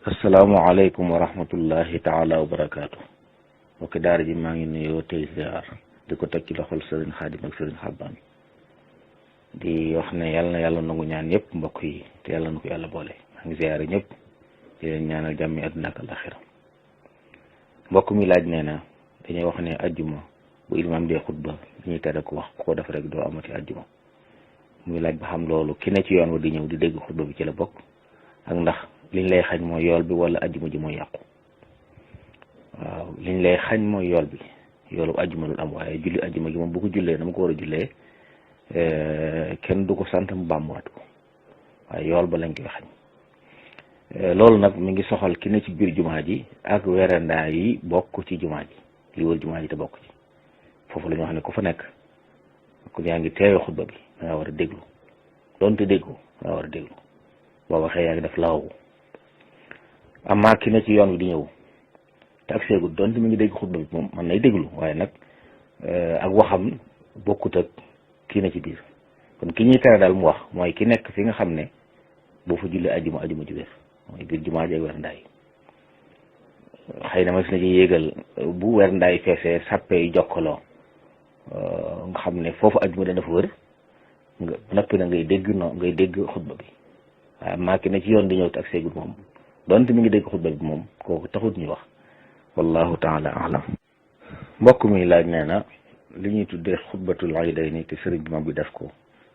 asalaamaaleykum wa rahmatullahi taala wa barakaatu. mbokki daara ji maa ngi nuyoo tey ziar di ko teg ci loxol sëriñ Xaadim ak sëriñ Xabbaan di wax ne yàlla na yàlla nangu ñaan yëpp mbokk yi te yàlla na ko yàlla boole. maa ngi ziare ñëpp di leen ñaanal jàmmi àdduna ak alaxira. mbokk mi laaj nee na dañuy wax ne ajjuma bu imaam dee xutba li ñuy tere ko wax ko def rek doo amati ajjuma. muy laaj ba xam loolu ki ne ci yoon wa di ñëw di dégg xutba bi ci la bokk ak ndax liñ lay xañ mooy yool bi wala ajjuma ji mooy yàqu. waaw liñ lay xañ mooy yool bi yoolu ajjuma lu am waaye julli ajjuma gi moom bu ko jullee dama ko war a jullee kenn du ko sant mu bàmmuwaat ko waaye yool ba lañ koy xañ. loolu nag mi ngi soxal ki ne ci biir jumaa ji ak werandaa yi bokk ci jumaa ji li wër jumaa ji te bokk ci foofu la ñu wax ne ku fa nekk ku yaa ngi teewe xutba bi da nga war a déglu doonte déggu da nga war a déglu boo waxee yaa ngi def lawawu. amaa ki ne ci yoon wi di ñëw te ak seegul donte mi ngi dégg xutba bi moom man nay déglu waaye nag ak waxam bokkut ak kii ne ci biir kon ki ñuy tere daal mu wax mooy ki nekk fi nga xam ne boo fa jullee ajjuma ji wér mooy biir jumaa ji ak weer ndaay xëy na ma si na ci yéegal bu weer ndaay feesee sàppe yi jokkaloo nga xam ne foofu ajjuma dana fa wër nga noppi na ngay dégg xutba bi waaye amaa ki ne ci yoon di ñëw te ak seegul moom donte mi ngi dégg xutba bi moom kooku taxut ñu wax wallahu taala alam. mbokk mi laaj nee na li ñuy tuddee xutbatul iidayni te sëriñ bi mag bi def ko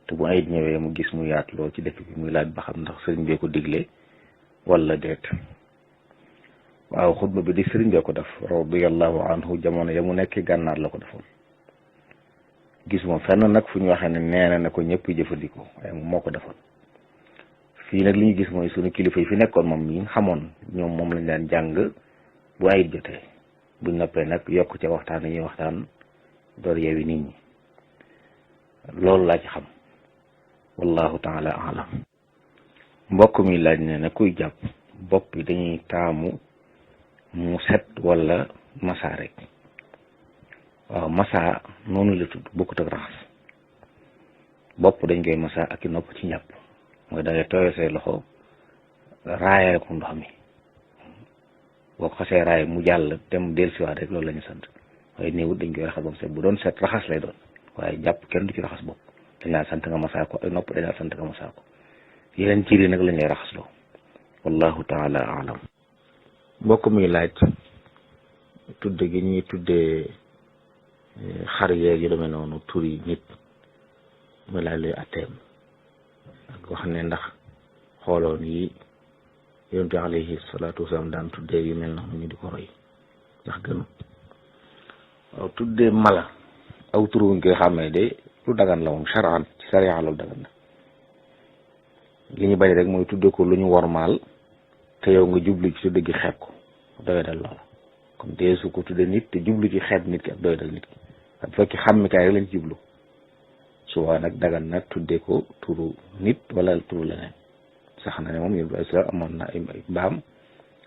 te bu ayit ñëwee mu gis mu yaatloo ci dëkk bi muy laaj ba xam ndax sëriñ bee ko digle wala déet. waaw xutba bi di sëriñ bee ko def radiyallahu anhu jamono ya mu nekk gànnaar la ko defoon gisuma fenn nag fu ñu waxee ne nee na ko ñëpp jëfandikoo waaye moo ko defoon. fii nag li ñu gis mooy sunu kilifa yi fi nekkoon moom ñi xamoon ñoom moom lañ daan jàng bu ayit jotee buñ noppee nag yokk ca waxtaan yi ñuy waxtaan door yeewi nit ñi loolu laa ci xam wallahu taala alam. mbokk mi laaj ne na kuy jàpp bopp bi dañuy taamu mu set wala masa rek. waaw masa noonu la tudd bokkut ak raxas bopp dañ koy masa ak i nopp ci njàpp mooy da ngay tooyal say loxo raayal ko ndox mi boo ko xasee raay mu jàll dem dellusiwaat rek loolu la ñu sant waaye néewut dañ koy raxas ba mu set bu doon set raxas lay doon waaye jàpp kenn du ci raxas bopp dañ laa sant nga masaa ko ay nopp dañ laa sant nga masaa ko yeneen ciir yi nag lañ lay raxasloo wallahu taala alam. mbokk muy laaj tudde gi ñuy tuddee xar yeeg yu demee noonu tur yi nit mu laaj luy atteem ak wax ne ndax xooloon yi yonent bi alayhi salaatu wasalaam daan tuddee yu mel noonu ñu di ko roy ndax gënu. waaw tuddee mala aw tur wuñ koy xàmmee de lu dagan la moom charan ci sariya loolu dagan na li ñu bañ rek mooy tudde ko lu ñu wormaal te yow nga jublu ci tudde gi xeeb ko doy dal loola kon deesu ko tudde nit te jublu ci xeeb nit ki ak doy dal nit ki bu fekkee xàmmikaay rek lañ ci jublu suba nag dagan na tudde ko turu nit wala turu leneen sax na ne moom yéen islam amoon na ay mbaam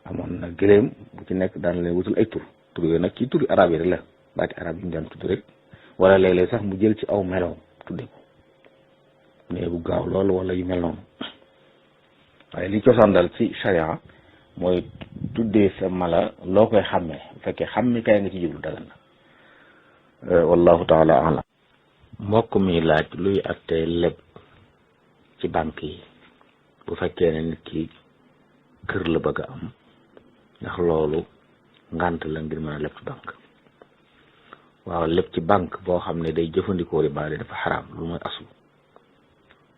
amoon na gëléem bu ci nekk daan leen wutul ay tur yooyu nag ci turi arab yi rek la baati arab yi ñu daan tudd rek wala léeg-léeg sax mu jël ci aw meloom tudde ko mais bu gaaw loolu wala yu mel noonu waaye li cosaan dal ci charia mooy tuddee sa mala loo koy xàmmee bu fekkee xàmmikaay nga ci jublu dagan na wallahu taala alam. mbokk mi laaj luy attee leb ci banque yi bu fekkee ne nit ki kër la bëgg a am ndax loolu ngànt la ngir mën a leb ci banque. waaw leb ci banque boo xam ne day jëfandikoo riba dafa xaraam lu mooy asu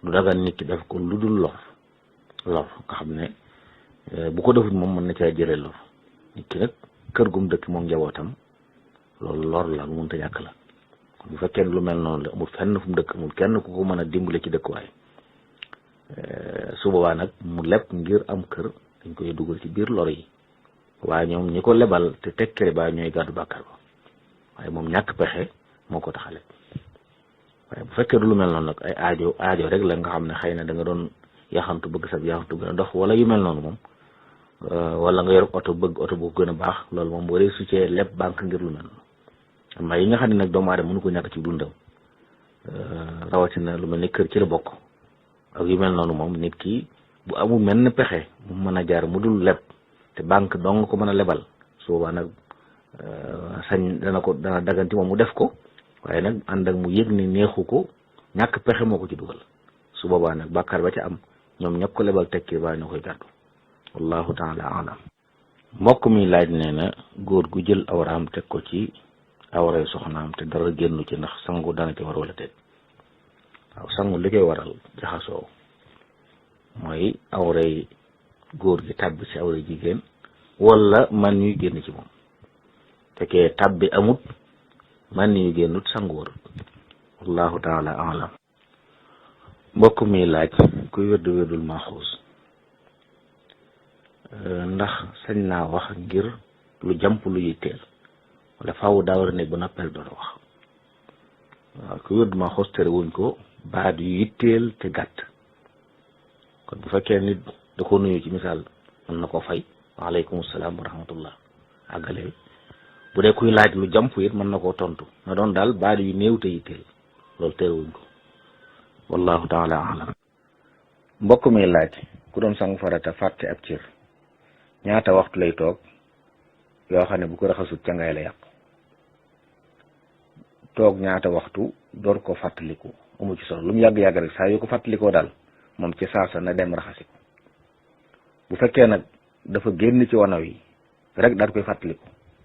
lu dagan nit ki def ko lu dul lor nga xam ne bu ko defut moom mën na caa jëlee lor nit ki nag kër gum dëkk moom njabootam loolu lor la lu mënta ñàkk la bu fekkee lu mel noonu la amul fenn fu mu dëkk amul kenn ku ko mën a dimbale ci dëkkuwaay su boobaa nag mu leb ngir am kër dañ koy dugal ci biir lor yi waaye ñoom ñi ko lebal te tekkere ba ñooy gàddu bàkkaar ba waaye moom ñàkk pexe moo ko tax a leb waaye bu fekkee du lu mel noonu nag ay aajo rek la nga xam ne xëy na da nga doon yaxantu bëgg sab yaxantu gën a dox wala yu mel noonu moom wala nga yor oto bëgg oto bu gën a baax loolu moom waree su cee leb banque ngir lu mel noonu amma yi nga xam ne nag doomu aadama mënu ko ñàkk ci dundam rawatina lu mel ni kër ci la bokk ak yu mel noonu moom nit ki bu amul menn pexe mu mën a jaar mu dul leb te banque dong ko mën a lebal su boobaa nag sañ dana daganti moom mu def ko waaye nag ànd ak mu yëg ni neexu ko ñàkk pexe moo ko ci dugal su boobaa nag bàkkaar ba ca am ñoom ñëpp ko lebal tekki waaye na koy gàddu wallahu taala alam mbokk mi laaj nee na góor gu jël awraam teg ko ci awray soxnaam te dara génnu ci ndax sangu dana ci war wala teg waaw sangu li koy waral jaxasoo mooy awray góor gi tàbbi ci awray jigéen wala man ñuy génn ci moom fekkee tàbbi amut man ñuy génnut sangu warut wallahu taala alam mbokk mi laaj kuy wérdul maxuus ndax sañ naa wax ngir lu jàmp lu yitteel wala faaw daa war a nekk ba noppel doon wax waaw kuy wérdul maxuus tere wuñ ko baat yu yitteel te gàtt kon bu fekkee nit da ko nuyu ci misaal mën na ko fay waaleykum salaam wa rahmatullah àggale bu dee kuy laaj lu jàmp it mën na koo tontu na doon daal baat yu néew te yitteel loolu tere wuñ ko wallahu taala alam mbokk mi laaj ku doon sangu farata fàtte ab cër ñaata waxtu lay toog yoo xam ne bu ko raxasut cangaay la yàqu toog ñaata waxtu door ko fàttaliku amu ci solo lu mu yàgg-yàgg rek saa yu ko fàttalikoo daal moom ci saasa na dem raxasi ko bu fekkee nag dafa génn ci wanaw yi rek daal koy fàttaliku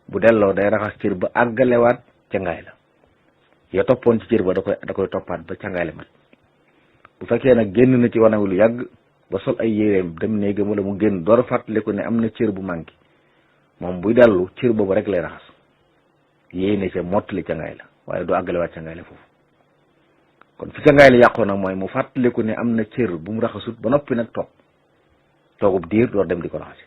bu delloo day raxas cër ba àggalewaat cangaay la ya toppoon ci cër ba da koy toppaat ba cangaay la mat bu fekkee nag génn na ci wanaw lu yàgg ba sol ay yéreem dem néegam wala mu génn door a fàttaliku ne am na cër bu manqué moom buy dellu cër boobu rek lay raxas yéene ca mottali cangaay la waaye du àggalewaat cangaay la foofu kon fi cangaay la yàqoo nag mooy mu fàttaliku ne am na cër bu mu raxasut ba noppi nag toogub diir door dem di ko raxasi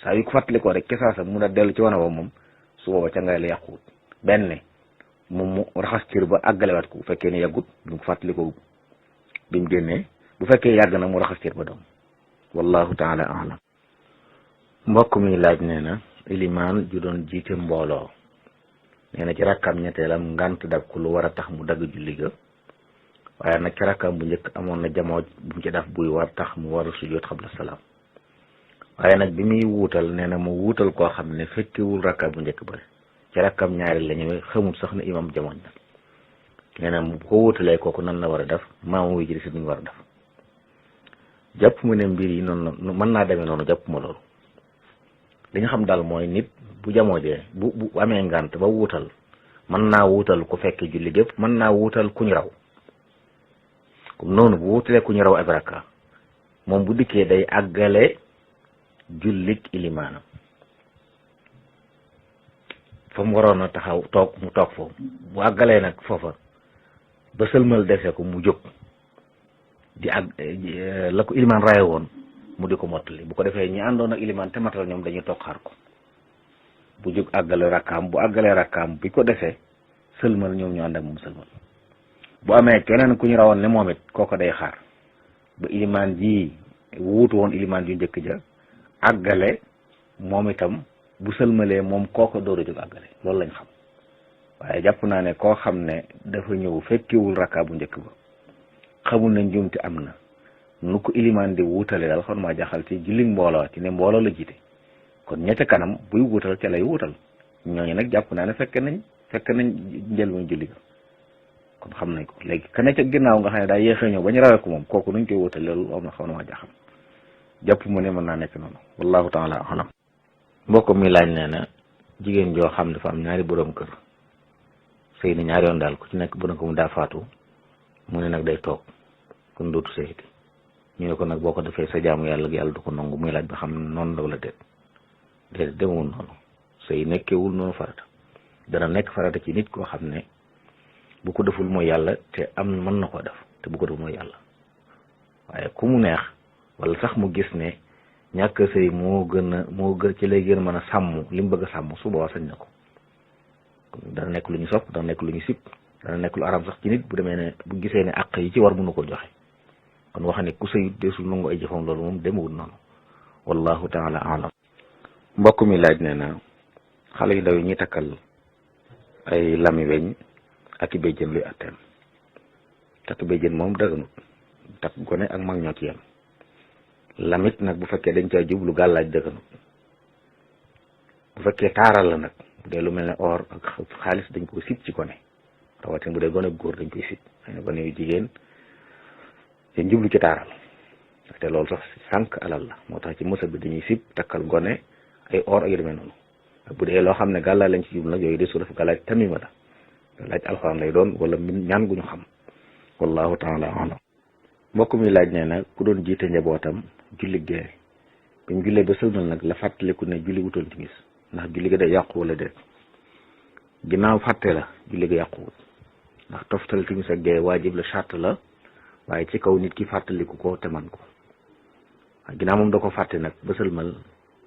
saa yu ko fàttalikoo rek kesaasa mu da dellu ci wanaw moom su booba cangaay la yàquwut benn moom mu raxas cër ba àggalewaat ko bu fekkee ne yàggut bi mu ko fàttalikoo bi mu génnee bu fekkee yàgg na mu raxas cër ba doom wallahu taala alam mbokk mi laaj nee na ilimaan ju doon jiite mbooloo nee na ci rakkam ñetteelam ngant dab ko lu war a tax mu dagg julli ga waaye nag ci rakkam bu njëkk amoon na jamooj bu mu ci def buy war tax mu war a sujjóot xabla salaam waaye nag bi muy wuutal nee na mu wuutal koo xam ne fekkewul rakkam bu njëkk ba ci rakkam ñaari la ñëwee xamul sax ne imam jamooj na nee na bu ko wuutalee kooku nan la war a def maamu wi ci si duñu war a def jàpp mu ne mbir yi noonu mën naa demee noonu jàpp ma loolu li nga xam daal mooy nit bu jamoojee bu amee ngant ba wuutal mën naa wuutal ku fekk julli gépp mën naa wuutal ku ñu raw comme noonu bu wuutalee ku ñu raw ab rakka moom bu dikkee day àggale jullik ilimaanam fa mu waroon a taxaw toog mu toog foofu bu àggalee nag foofa ba sëlmal dese ko mu jóg di la ko ilimaan raye woon mu di ko mottali bu ko defee ñi àndoon ak ilimaan te matal ñoom dañuy toog xaar ko bu jóg àggale rakkaam bu àggalee rakkaam bi ko defee sëlmal ñoom ñu ànd ak moom sëlmal bu amee keneen ku ñu rawoon ne moom it kooko day xaar ba ilimaan ji wuutu woon ilimaan ju njëkk ja àggale moom itam bu sëlmalee moom kooko dooru jóg àggale loolu lañ xam waaye jàpp naa ne koo xam ne dafa ñëw fekkiwul rakkaa bu njëkk ba xamul ne njuumte am na nu ko ilimaan di wuutale daal xon maa jaxal ci julli mbooloo ci ne mbooloo la jiite kon ñette kanam buy wuutal ca lay wuutal ñooñu nag jàpp naa ne fekk nañ njël mu julli ga kon xam nañ ko léegi kene ca ginnaaw nga xam ne daa yéexee ñëw ba ñu rawee ko moom kooku nuñ koy wuutale loolu am na xaw na maa jaxal jàpp mu ne mën naa nekk noonu wallahu taala alam mbokk mi laaj nee na jigéen joo xam dafa am ñaari borom kër sëy na ñaari yoon daal ku ci nekk borom ko mu daa faatu mu ne nag day toog kon dootu sëyti ñu ne ko nag boo ko defee sa jaamu yàlla du ko nangu muy laaj ba xam noonu la wala déet demewul noonu sëy nekkewul noonu farata dana nekk farata ci nit koo xam ne bu ko deful mooy yàlla te mën na koo def te bu ko deful mooy yàlla waaye ku mu neex wala sax mu gis ne ñàkk sëy moo gën ci lay gën mën a sàmm li mu bëgg a sàmm su boobaa sañ na ko dana nekk lu ñu sopp dana nekk lu ñu sib dana nekk lu aram sax ci nit bu demee ne bu gisee ne àq yi ci war mënu ko joxe kon wax ne ku sëyut deesul nangu ay jëfam loolu moom demewul noonu wallahu taala alam mbokk mi laaj nee na xale yu ndaw yi ñuy takkal ay lami weñ ak i béjjën luy atteem takk béjjën moom daganut takk gone ak mag ñoo ci yem lamit nag bu fekkee dañ caa jublu gàllaaj daganut bu fekkee taaral la nag bu dee lu mel ne or ak xaalis dañ ko sib ci gone rawatina bu dee gone bu góor dañ koy sib xëy na gone yu jigéen te njublu ci taaral te loolu sax sànq alal la moo tax ci mësab bi dañuy sib takkal gone ay or ak yu demee noonu bu dee loo xam ne gàllaa lañ ci jublu nag yooyu de su def gàllaaj tamima la laaj alxuraan lay doon wala ñaan gu ñu xam wallahu taala alam mbokk mi laaj nee na ku doon jiite njabootam julli gee bi mu jullee ba sëlmal nag la fàttaliku ne julli wutoon timis ndax julli ga day yàqu wala déet ginnaaw fàtte la julli ga yàquwut ndax toftal timis ak gee waajib la charte la waaye ci kaw nit ki fàttaliku ko te man ko ginnaaw moom da ko fàtte nag ba sëlmal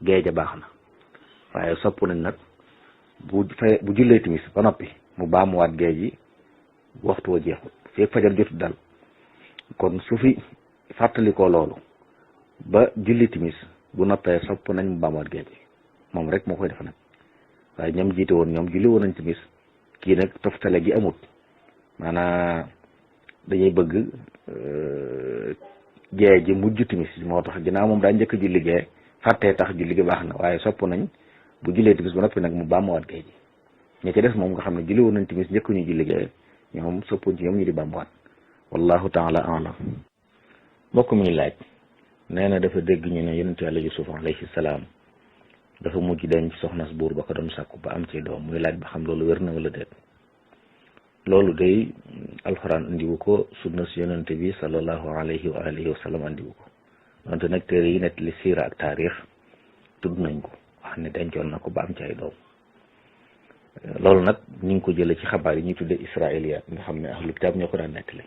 gee ja baax na waaye sopp nañ nag bu jullee timis ba noppi mu baamuwaat gee ji waxtu wa jeexut fekk fajar jotu dal kon su fi fàttalikoo loolu ba julli timis bu noppee sopp nañ mu baamuwaat gee ji moom rek moo koy def nag waaye ñoom jiite woon ñoom julli woon nañ timis kii nag toftale gi amut maanaam dañuy bëgg gee ji mujj timis moo tax ginnaaw moom daa njëkk julli gee fàttee tax julli gi baax na waaye sopp nañ bu jullee timis ba noppi nag mu baamuwaat gee ji ñi ci des moom nga xam ne julli woon nañ timis njëkk ñu julli gee ñoom soppuñ ci ñoom ñu di baamuwaat wallahu taala alam mbokk mi laaj nee na dafa dégg ñu ne yonent yàlla Yusuf alayhi salaam dafa mujj denc soxnas buur ba ko doon sàkku ba am ci doom muy laaj ba xam loolu wér na wala déet loolu day alxuraan andiwu ko sunna si yonent bi sallallahu alayhi wa alihi wa sallam andiwu ko donte nag téere yi net li siira ak taarix tudd nañ ko wax ne dencoon na ko ba am ci ay doom loolu nag ñu ngi ko jëlee ci xabaar yi ñuy tuddee israiliyaat nga xam ne ahlu kitaab ñoo ko daan nettali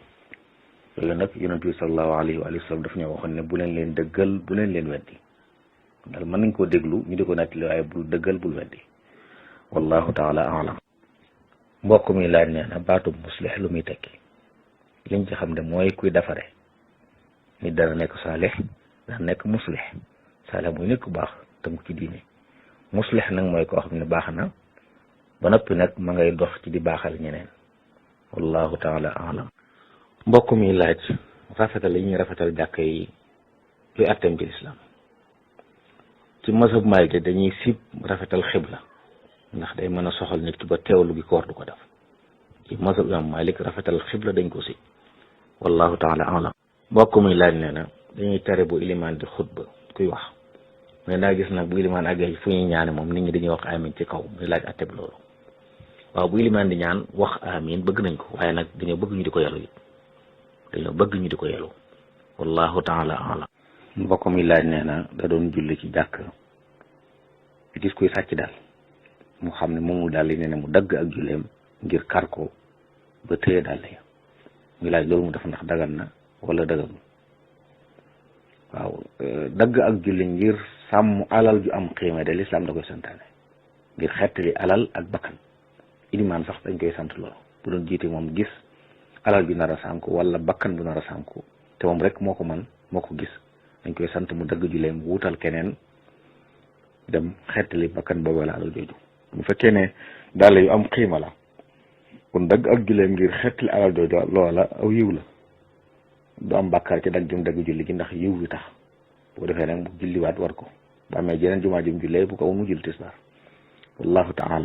loolu nag yonent bi sallallahu alayhi wa sallam daf ñoo waxoon ne bu leen leen dëggal bu leen leen weddi daal mën nañ koo déglu ñu di ko nettali waaye bul dëggal bul weddi wallahu taala alam mbokk mi laaj nee na baatub muslix lu muy tekki liñ ci xam ne mooy kuy defare nit dana nekk saalix dana nekk muslix saalix mooy nekk ku baax tënku ci diine muslix nag mooy koo xam ne baax na ba noppi nag ma ngay dox ci di baaxal ñeneen wallahu taala alam mbokk mi laaj rafetal yi ñuy rafetal jàkk yi luy atteem ci lislaam ci mazhab Maalik dañuy sib rafetal xibla ndax day mën a soxal nit ki ba teewlu gi koor du ko def ci mazhab imam Maalik rafetal xibla dañ ko sib wallahu taala alam mbokk mi laaj nee na dañuy tere bu ilimaan di xutba kuy wax mais daa gis nag bu ilimaan àggee fu ñuy ñaane moom nit ñi dañuy wax amin ci kaw muy laaj atteb loolu waaw bu ilimaan di ñaan wax amin bëgg nañ ko waaye nag dañoo bëgg ñu di ko yelu it dañoo bëgg ñu di ko yelu wallahu taala alam mbokk mi laaj nee na da doon julli ci jàkk gis kuy sàcc daal mu xam ne moomu daal li nee na mu dagg ak julleem ngir kar ko ba téye daal la muy laaj loolu mu def ndax dagan na wala daganul waaw dagg ak julli ngir sàmm alal ju am xiima de lislaam da koy santaane ngir xettali alal ak bakkan ilimaan sax dañ koy sant loolu bu doon jiite moom gis alal ju nar a sànku wala bakkan bu nar a sànku te moom rek moo ko man moo ko gis dañ koy sant mu dagg julleem wuutal keneen dem xettali bakkan boobu la alal jooju bu fekkee ne daal yu am xiima la kon dagg ak julleem ngir xettali alal jooju loola aw yiw la du am bàkkaar ci dagg jum dagg julli gi ndax yiw wi tax boo defee nag mu julliwaat war ko ba amee jeneen jumaa jum jullee bu ko mu julli tisbaar wallahu taala